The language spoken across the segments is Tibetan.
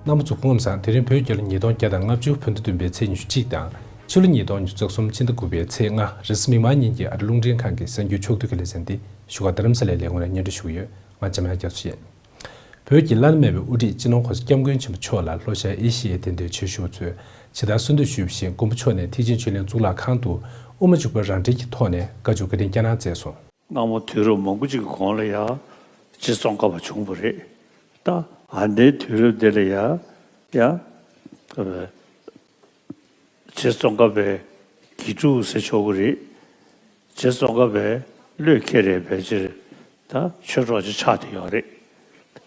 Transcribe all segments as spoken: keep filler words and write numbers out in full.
རྣམ་པ་ཚོ་སྐུ་ཁམས་བཟང་། དེ་རིང་བོད་རྒྱལ་ལོ་ཉིས་སྟོང་བརྒྱ་དང་ལྔ་བཅུ་བོད་ཟླ་བདུན་པའི་ཚེས་ཉི་ཤུ་གཅིག་དང་། ཕྱི་ལོ་ཉིས་སྟོང་ཉི་ཤུ་རྩ་གསུམ་ཕྱི་ཟླ་དགུ་པའི་ཚེས་ལྔ་རེས་གཟའ་མིག་དམར་ཉིན་གྱི་ཨ་རི་རླུང་འཕྲིན་ཁང་གི་གསར་འགྱུར་ཕྱོགས་བསྡུས་ཀྱི་ལེ་ཚན་འདི་བཞུགས་སྒར་རྡ་རམ་ས་ལའི་ལས་ཁུངས་ནས་སྙན་སྒྲོན་ཞུ་གི་ཡོད། ང་འཇམ་དབྱངས་རྒྱ་མཚོ་ཡིན། བོད་ཀྱི་བླ་ན་མེད་པའི་དབུ་ཁྲིད་སྤྱི་ནོར་༸གོང་ས་༸སྐྱབས་མགོན་ཆེན་པོ་མཆོག་ལ་ལྷོ་ཤར་ཨེ་ཤི་ཡའི་དད་ལྡན་ཆོས་ཞུ་བ་ཚོས་ཇི་ལྟར་གསོལ་འདེབས་ཞུས་པ་བཞིན། མགོན་པོ་མཆོག་ནས་ཐེག་ཆེན་ཆོས་གླིང་གཙུག་ལག་ཁང་དུ་དབུ་མ་འཇུག་པ་རང་འགྲེལ་གྱི་ཐོག་ནས་བཀའ་བརྒྱུད་བཀའ་དྲིན་བསྐྱངས་གནང་མཛད་སོང་། སྔ་མོ་དུས་རབས་མང་པོ་ཅིག་གི་གོང་ལ་ཡང་རྗེ་ཙོང་ཁ་པ་བྱུང་བ་རེད། ད་ཨ་ནེའི་དུས་རབས་འདི་ལ་ཡང་ཡང་རྗེ་ཙོང་ཁ་པའི་དགེ་ཕྲུག་ཟེར་ཆོག་གི་རེད། རྗེ་ཙོང་ཁ་པའི་བློས་འཁེལ་རེད། ཕལ་ཆེར་ད་ཆོས་གྲོགས་ཅིག་ཆགས་བསྡད་ཡོད་རེད།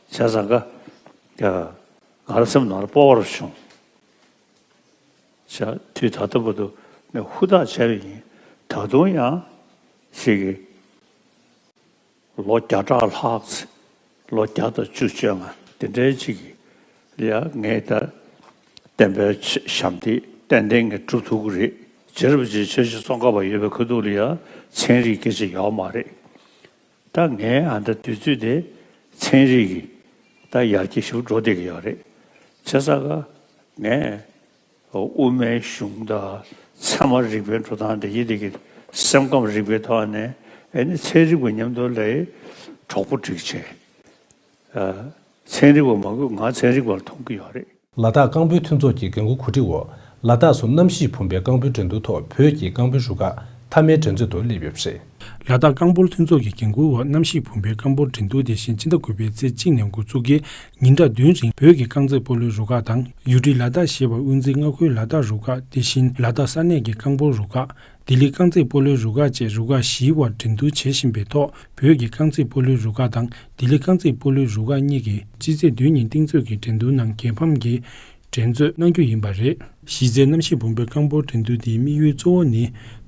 བྱས་ཙང་ཀ་ང་རང་སེམས་ནང་ལ་སྤོབས་པ་རུ་བྱུང་། བྱས་དུས་ད་ལྟ་བར་དུ་ངས་ཧུར་ཐག་བྱས་པ་ཡིན། ད་དུང་ཡང་ཞིག་གིས་ལོ་བརྒྱ་ཕྲག་ལྷག་ཙམ། ལོ་བརྒྱ་དང་བཅུ་བཅོ་ལྔ་དེ་འདྲའི་ཅིག་ལ་ཡང་ངས་ད་བསྟན་པའི་ཆ་ཞབས་འདེགས་ཏན་ཏན་ངས་སྒྲུབ་ཐུབ་ཀྱི་རེད། རྗེ་རིན་པོ་ཆེ་ཆོས་རྗེ་ཙོང་ཁ་པ་ཡོད་པའི་ཁ་ཐུག་ལ་ཡང་ཚན་རིག་སྐད་ཆ་ཡོད་མ་རེད། ད་ངས་ཨ་ད་དུས་ཚོད་དེ་ཚན་རིག་གི་ད་ཡར་རྒྱས་ཞིག་འགྲོ་བསྡད་ཀྱི་ཡོད་རེད། བྱས་ཙང་ཀ་ངས་དབུ་མའི་གཞུང་དང་ཚད་མ་རིག་པའི་འགྲོ་སྟངས་དེ་ཡིད་དེ་གི་སེམས་ཁམས་རིག་པའི་ཐོག་ནས་ཨེ་ནི་ཚན་རིག་པ་མཉམ་དུ་ལ་གྲོགས་པོ་སྒྲིག་བྱས། ཚན་རིག་པ་མང་པོས་ང་ཚན་རིག་པ་ལ་མཐོང་གི་ཡོད་རེད། ལ་དྭགས་རྐང་སྤོལ་མཐུན་ཚོགས་ཀྱི་འགན་འཁུར་གོ་སྒྲིག་འོག་ལ་དྭགས་སུ་གནམ་གཤིས་བུམ་པའི་རྐང་སྤོལ་འགྲན་བསྡུར་ཐོག་བོད་ཀྱི་རྐང་སྤོལ་རུ་ཁག་མཐའ་མའི་འགྲན་རྩོད་དུ་སླེབས་ཡོད་པ་རེད། ལ་དྭགས་རྐང་སྤོལ་མཐུན་ཚོགས་ཀྱི་འགན་འཁུར་འོག་གནམ་གཤིས་བུམ་པའི་རྐང་སྤོལ་འགྲན་བསྡུར་དེ་བཞིན་ཕྱི་ཟླ་དགུ་པའི་ཚེས་གཅིག་ནས་འགོ་བཙུགས་ཀྱིས་ཉིན་གྲངས་བདུན་རིང་བོད་ཀྱི་རྐང་རྩེད་སྤོ་ལོའི་རུ་ཁག་དང་། ཡུ་ཊི་ལ་དྭགས་ཞེས་པ་དབུ་འཛིན་མངའ་ཁུལ་ལ་དྭགས་རུ་ཁག་དེ་བཞིན་ལ་དྭགས་ས་གནས་ཀྱི་རྐང་སྤོལ་རུ་ཁག་ལྡི་ལི་རྐང་རྩེད་སྤོ་ལོའི་རུ་ཁག་བཅས་རུ་ཁག་བཞིའི་དབར་འགྲན་བསྡུར་བྱེད་བཞིན་པའི་ཐོག་བོད་ཀྱི་རྐང་རྩེད་སྤོ་ལོའི་རུ་ཁག་དང་ལྡི་ལི་རྐང་རྩེད་སྤོ་ལོའི་རུ་ཁག་གཉིས་ཀྱིས་སྤྱི་ཚེས་བདུན་ཉིན་གཏིང་ཚོད་ཀྱི་འགྲན་བསྡུར་ནང་རྒྱལ་ཕམ་གྱིས་འགྲན་རྩོད་གནང་རྒྱུ་ཡིན་པ་རེད། གཞི་རྩའི་གནམ་གཤིས་བུམ་པའི་རྐང་སྤོལ་འགྲན་བསྡུར་འདིའི་དམིགས་ཡུལ་གཙོ་བོ་ནི།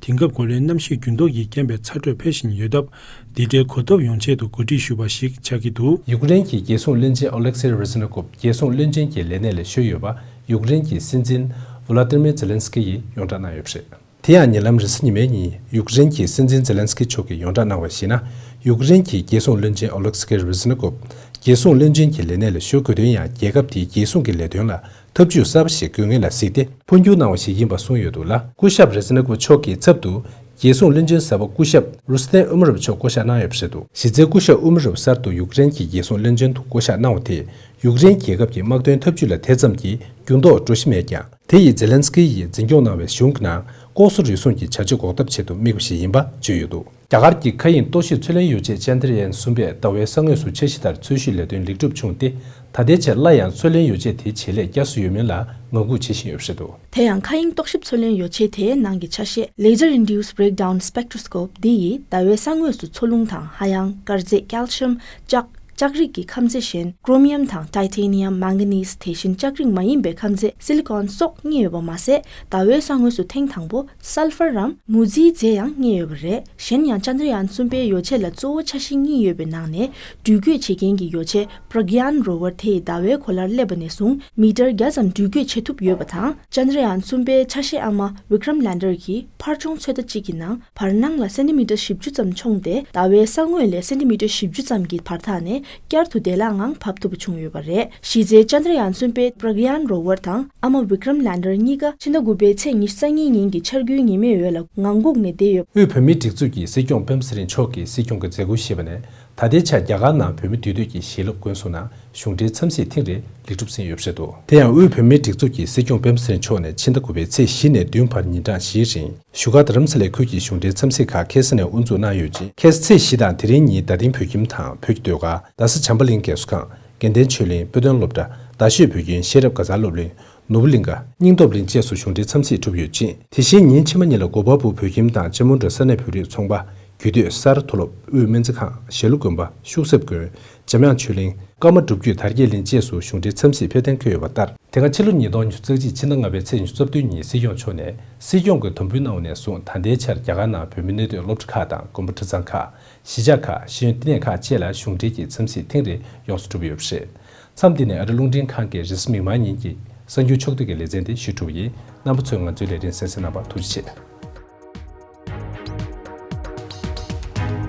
དེང་སྐབས་གོ་ལའི་གནམ་གཤིས་འགྱུར་ལྡོག་གི་རྐྱེན་པས་ཚ་དྲོད་འཕེལ་བཞིན་ཡོད་སྟབས། འདི་འདྲའི་གོ་ཐོབ་ཡོང་ཆེད་དུ་གོ་སྒྲིག་ཞུས་པ་ཞིག་ཆགས་ཀྱི་འདུག་ཡུཀ་རེན་གྱི་རྒྱལ་སྲུང་བློན་ཆེན་ཨོ་ལེག་སེ་རེ་ཛི་ནི་ཀོབ་རྒྱལ་སྲུང་བློན་ཆེན་གྱི་ལས་གནས་ལས་གཞོལ་ཡོད་པ་ཡུཀ་རེན་གྱི་སྲིད་འཛིན་ཝོ་ལ་ཏི་མིར་ཛེ་ལན་སི་ཀི་ཡིས་ཡོངས་བསྒྲགས་གནང་ཡོད་པ་རེད། དེ་ཡང་ཉེ་ལམ་རེས་གཟའ་ཉི་མའི་ཉིན་ཡུཀ་རེན་གྱི་སྲིད་འཛིན་ཛེ་ལན་སི་ཀི་མཆོག་གིས་ཡོངས་བསྒྲགས་གནང་བར་གཞིགས་ན། ཡུཀ་རེན་གྱི་རྒྱལ་སྲུང་བློན་ཆེན་ཨོ་ལེག་སི་ཀི་རེ་ཛི་ནི་ཀོབ་རྒྱལ་སྲུང་བློན་ཆེན་གྱི་ལས་གནས་ལས་གཞོལ་དགོས་དོན་ཡང་རྒྱལ་ཁབ་དེའི་རྒྱལ་སྲུང་གི་ལས་དོན་ལ་འཐབ་ཇུས་གསར་པ་ཞིག་དགོས་ངེས་ལ་གཟིགས་ཏེ་འཕོ་འགྱུར་གནང་བ་ཞིག་ཡིན་པ་གསུངས་ཡོད་འདུག་ལ། སྐུ་ཞབས་རེ་ཛི་ནི་ཀོབ་མཆོག་གི་ཚབ་ཏུ་རྒྱལ་སྲུང་བློན་ཆེན་གསར་པ་སྐུ་ཞབས་རུ་སྟན་ཨུ་མ་རོབ་མཆོག་བསྐོ་བཞག་གནང་ཡོད་པ་རེད་འདུག་གཞི་རྩའི་སྐུ་ཞབས་ཨུ་མ་རོབ་གསར་དུ་ཡུཀ་རེན་གྱི་རྒྱལ་སྲུང་བློན་ཆེན་དུ་བསྐོ་བཞག་གནང་བ་དེས་ཡུཀ་རེན་རྒྱལ་ཁབ་ཀྱི་དམག་དོན་འཐབ་ཇུས་ལ་དེ་ཙམ་གྱིས་འགྱུར་ལྡོག་འགྲོ་བཞིན་མེད་ཀྱང་། དེ་ཡིས་ཛེ་ལན་སི་ཀི་ཡིས་འཛིན་སྐྱོང་གནང་བའི་གཞུང་གི་ནང་ལྐོག་ཟ་རུལ་སུངས་ཀྱི་བྱ་སྤྱོད་འགོག་ཐབས་ཆེད་དུ་དམིགས་པ་ཞིག་ཡིན་པ་བརྗོད་ཡོད་འདུག་རྒྱ་གར་གྱི་མཁའ་དབྱིངས་རྟོག་ཞིབ་ཚུར་ལེན་ཡོ་ཆས་ཅན་དྲ་ཡན་གསུམ་པས་ཟླ་བའི་ས་ངོས་སུ་འཆར་གཞི་ལྟར་འཚོལ་ཞིབ་ལས་དོན་ལེགས་གྲུབ་བྱུང་སྟེ། ད་ལྟའི་ཆར་སླར་ཡང་ཚུར་ལེན་ཡོ་ཆས་དེའི་བྱེད་ལས་བསྐྱར་གསོ་ཡོད་མིན་ལ་ངང་སྒུག་བྱེད་བཞིན་ཡོད་པ་རེད་འདུག་དེ་ཡང་མཁའ་དབྱིངས་རྟོག་ཞིབ་ཚུར་ལེན་ཡོ་ཆས་དེའི་ནང་གི་ཆ་ཤས་Laser Induced Breakdown Spectroscope འདི་ཡིས་ཟླ་བའི་ས་ངོས་སུ་འཚོ་རླུང་དང་ཧ་ཡང་དཀར་རྫས་calcium ལྕགས། ལྕགས་རིགས་ཀྱི་ཁམ་རྫས་གཞན་chromium དང་titanium manganese དེ་བཞིན་ལྕགས་རིགས་མ་ཡིན་པའི་ཁམ་རྫས་silicon སོགས་རྙེད་ཡོད་པ་མ་ཟད། ཟླ་བའི་ས་ངོས་སུ་ཐེངས་དང་པོ་sulphur རམ་མུ་ཟིའི་རྫས་ཡང་རྙེད་ཡོད་པ་རེད། གཞན་ཡང་ཅན་དྲ་ཡན་གསུམ་པའི་ཡོ་ཆས་ལ་གཙོ་བོ་ཆ་ཤས་གཉིས་ཡོད་པའི་ནང་ནས་འགྲུལ་སྐྱོད་བྱེད་མཁན་གྱི་ཡོ་ཆས་Pragyan rover དེ་ཡིས་ཟླ་བའི་གོ་ལར་སླེབས་པ་ནས་བཟུང་མི་ཊར་བརྒྱ་ཙམ་འགྲུལ་སྐྱོད་བྱེད་ཐུབ་ཡོད་པ་དང་། ཅན་དྲ་ཡན་གསུམ་པའི་ཆ་ཤས་ཨ་མ་Vikram lander གྱིས་ཕར་ཕྱོགས་ཚོད་ལྟ་གཅིག་གི་ནང་བར་སྣང་ལ་སེན་ཏི་མི་ཊར་བཞི་བཅུ་ཙམ་མཆོངས་ཏེ་ཟླ་བའི་ས་ངོས་ལས་སེན་ཏི་མི་ཊར་བཞི་བཅུ་ཙམ་གྱི་བར་ཐག་ནས་བསྐྱར་དུ་བདེ་བླག་ངང་བབས་ཐུབ་པ་བྱུང་ཡོད་པ་རེད། གཞི་རྩའི་ཅན་དྲ་ཡན་གསུམ་པའི་Pragyan rover དང་ཨ་མ་Vikram lander གཉིས་ཀ་ཕྱི་ཟླ་དགུ་པའི་ཚེས་ཉི་ཤུ་རྩ་གཉིས་ཉིན་གྱི་འཆར་སྒོའི་ཉི་མའི་འོད་ལ་ངང་སྒུག་ནས་བསྡད་ཡོད། དབུས་བོད་མིའི་སྒྲིག་འཛུགས་ཀྱི་སྲིད་སྐྱོང་སྤེན་པ་ཚེ་རིང་མཆོག་གིས་སྲིད་སྐྱོང་གི་མཛད་ཁུར་བཞེས་པ་ནས་ད་ལྟའི་ཆར་རྒྱ་གར་ནང་བོད་མི་འདུས་སྡོད་ཀྱི་ཞིང་ལུགས་དགོན་སོགས་ནང་གཞུང་འབྲེལ་འཚམས་གཟིགས་ཐེངས་རེ་ལེགས་གྲུབ་ཟིན་ཡོད་པ་རེད་འདུག་དེ་ཡང་དབུས་བོད་མིའི་སྒྲིག་འཛུགས་ཀྱི་སྲིད་སྐྱོང་སྤེན་པ་ཚེ་རིང་མཆོག་ནས་ཕྱི་ཟླ་དགུ་པའི་ཚེས་བཞི་ནས་བདུན་བར་ཉིན་གྲངས་བཞིའི་རིང་བཞུགས་སྒར་རྡ་རམ་ས་ལའི་ཁུལ་གྱི་གཞུང་འབྲེལ་འཚམས་གཟིགས་ཁག་ཁ་སང་ནས་དབུ་འཛུགས་གནང་ཡོད་ཅིང་། ཁ་སང་ཚེས་བཞི་དང་དེ་རིང་ཉིན་རྡ་སྟེང་བོད་ཁྱིམ་དང་བོད་ཀྱི་ཟློས་གར། རྡ་ས་བྱམས་པ་གླིང་རྒས་གསོ་ཁང་། དགེ་ལྡན་ཆོས་གླིང་། དཔེ་སྟོན་སློབ་གྲྭ། རྡ་ཤོད་བོད་ཁྱིམ་ཤེས་རབ་ག་ཟར་སློབ་གླིང་། ནོར་བུ་གླིང་ག། སྙིང་སྟོབས་གླིང་བཅས་སུ་གཞུང་འབྲེལ་འཚམས་གཟིགས་གྲུབ་ཡོད་ཅིང་། དེ་བཞིན་ཉིན་ཕྱི་མ་ཉིན་ལ་གོ་པལ་པུར་བོད་ཁྱིམ་དང་ཅི་མུན་དྲ་ས་གནས་བོད་རིགས་ཚོང་པ། རྒྱུད་སྟོད་སར་མཐོ་སློབ། དབུས་སྨན་རྩིས་ཁང་། ཞྭ་ལུ་དགོན་པ། ཤུག་གསེབ་དགོན། འཇམ་དབྱངས་ཆོས་གླིང་། ཀརྨ་སྒྲུབ་བརྒྱུད་དར་རྒྱས་གླིང་བཅས་སུ་གཞུང་འབྲེལ་འཚམས་གཟིགས་ཕེབས་གཏན་འཁེལ་ཡོད་པ་ལྟར། དེ་སྔ་ཕྱི་ལོ་ཉིས་སྟོང་ཉི་ཤུ་རྩ་གཅིག་ཕྱི་ཟླ་ལྔ་པའི་ཚེས་ཉི་ཤུ་རྩ་བདུན་ཉིན་སྲིད་སྐྱོང་མཆོག་ནས་སྲིད་སྐྱོང་གི་དམ་འབུལ་གནང་བ་ནས་བཟུང་ད་ལྟའི་ཆར་རྒྱ་གར་ནང་བོད་མི་གནས་སྡོད་སློབ་གྲྭ་ཁག་དང་དགོན་པ་ཁྲི་ཚང་ཁག་གཞིས་ཆགས་ཁག་ཤེས་ཡོན་བསྟི་གནས་ཁག་བཅས་ལ་གཞུང་འབྲེལ་གྱི་འཚམས་གཟིགས་ཐེངས་རེ་ཡོངས་སུ་གྲུབ་ཡོད་པ་རེད། མཚམས་འདི་ནས་ཨ་རི་རླུང་འཕྲིན་ཁང་གི་རེས་གཟའ་མིག་དམར་ཉིན་གྱི་གསར་འགྱུར་ཕྱོགས་བསྡུས་ཀྱི་ལེ་ཚན་འདི་ཞུས་གྲུབ་ཡིན། རྣམ་པ་ཚོས་ང་ཚོའི་ལས་རིམ་གསན་གཟིགས་གནང་བར་ཐུགས་རྗེ་ཆེ།